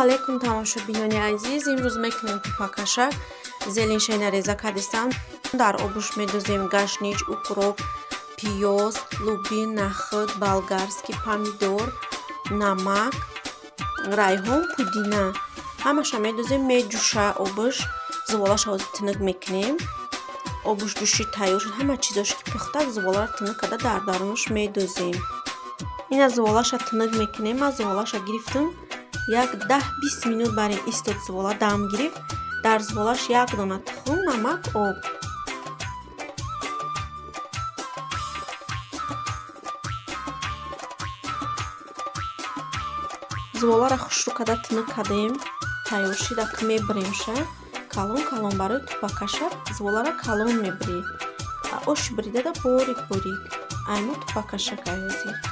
Алейкум, тамошобинони азиз. Имрӯз мекунем тупакашак. Зелень нареза кардистам. Дар обуш медозем гашнич, укроп, пиёз, лубин, нахӯд, болгарский помидор, намак, райҳон, пудина. Ҳамаша медозем, меҷӯша обуш. Зуволаша ҳозир тинук мекунем. Обуш ҷӯшид, тайёр шуд. Ҳама чизош ки пухтак, зуволаро тинук карда дар дарунаш медозем. Ина зуволаша тинук мекунем. Ман зуволаша гирифтам. Як 10-20 минут бар ин истод, зувола дам гирифт. Дар зуволаш як дона тухм, намак, об. Зуволаро хушрӯ карда тинук кардем, тайёр шид. Ак мебиремша калон калон. Барои тупакаша зуволаро калон мебирӣ, ош бридада борик борик. Аймо тупакашак ай ҳозир.